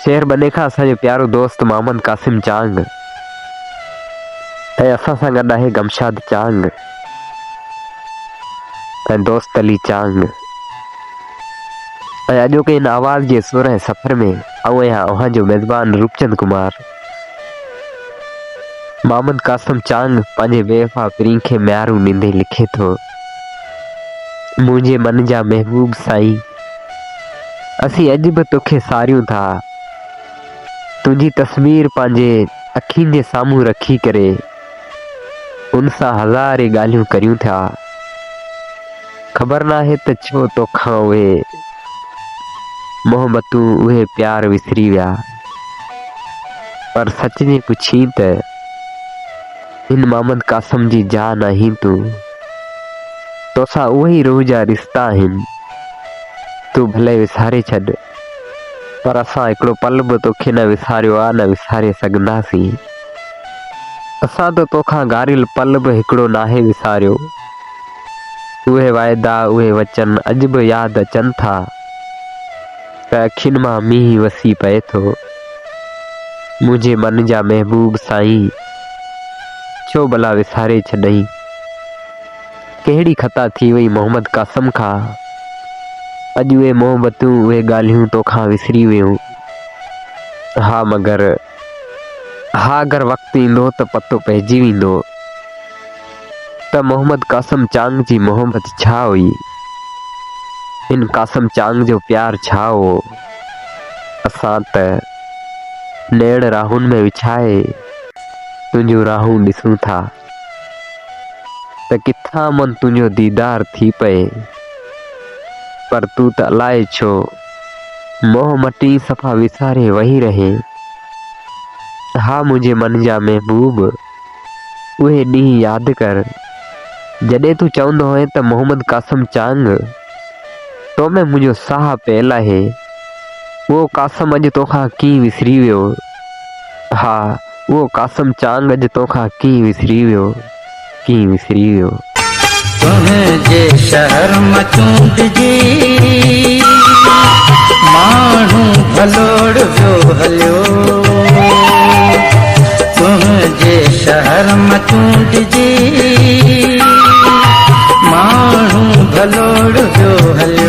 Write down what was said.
شهر ٻني کان اسان جو پيارو دوست محمد قاسم چانگ ۽ اسان سان گڏ آهي غمشاد چانگ ۽ دوست علي چانگ ۽ اڄوڪي هن آواز جي سر ۽ سفر ۾ آئون آهيان اوهان جو ميزبان روپچند ڪمار. محمد قاسم چانگ پنهنجي بيوفا پرين کي ميارون ڏيندي لکي ٿو، منهنجي من جا محبوب سائين، اسين اڄ به توکي ساريون ٿا. تنهنجي تصوير پنهنجي اکين جي سامهون رکي ڪري ان سان هزارين ڳالهيون ڪريون ٿا. خبر ناهي ته ڇو توکان اهي محبتون، اهي پيار وسري ويا. پر سچ جي پڇين ته هن محمد قاسم جي جان آهين تون. توسان اهي ئي روح جا رشتا آهن. تون ڀلي وساري ڇڏ، پر اسان هڪڙو پل به توکي نه وساريو آ نه وساري سگهنداسين. اسان ته توکان گهاريل پل به هڪڙو ناهي وساريو. اهي واعدا، اهي وچن اڄ به ياد اچن ٿا ته اکين مان مينهن وسي پئي ٿو. منهنجي من جا محبوب سائين، ڇو ڀلا وساري ڇڏئين؟ ڪهڙي خطا ٿي وئي محمد قاسم کان؟ اڄ اهي محبتون، اهي ڳالهيون توکان وسري ويون. ها مگر، ها اگر وقت ايندو ته پتو پئجي ويندو. ته محمد قاسم چانگ جي محبت ڇا هئي؟ هن قاسم چانگ جو پيار ڇا هو؟ اسان ته نيڻ راهن ۾ وڇائي تنهنجون راهون ڏسون ٿا ته ڪٿان من تنهنجو ديدار ٿي پئي پر تون ته الائي ڇو منهن مٽي صفا وساري ويهي رهين. ها منهنجي من جا محبوب! اهي ڏينهن ياد ڪر، جڏهن تون چوندو هئين ته محمد قاسم چانگ، تو ۾ منهنجو ساهه پيل آهي. اهو قاسم اڄ توکان ڪيئن وسري ويو؟ ها، اهو قاسم چانگ اڄ توکان ڪيئن وسري ويو، ڪيئن وسري ويو. تنهنجي شهر مان چونڊجي، ماڻهو ڀلوڙ ويو هليو. تنهنجي شهر مان چونڊجي، ماڻهو ڀلوڙ ويو هليو.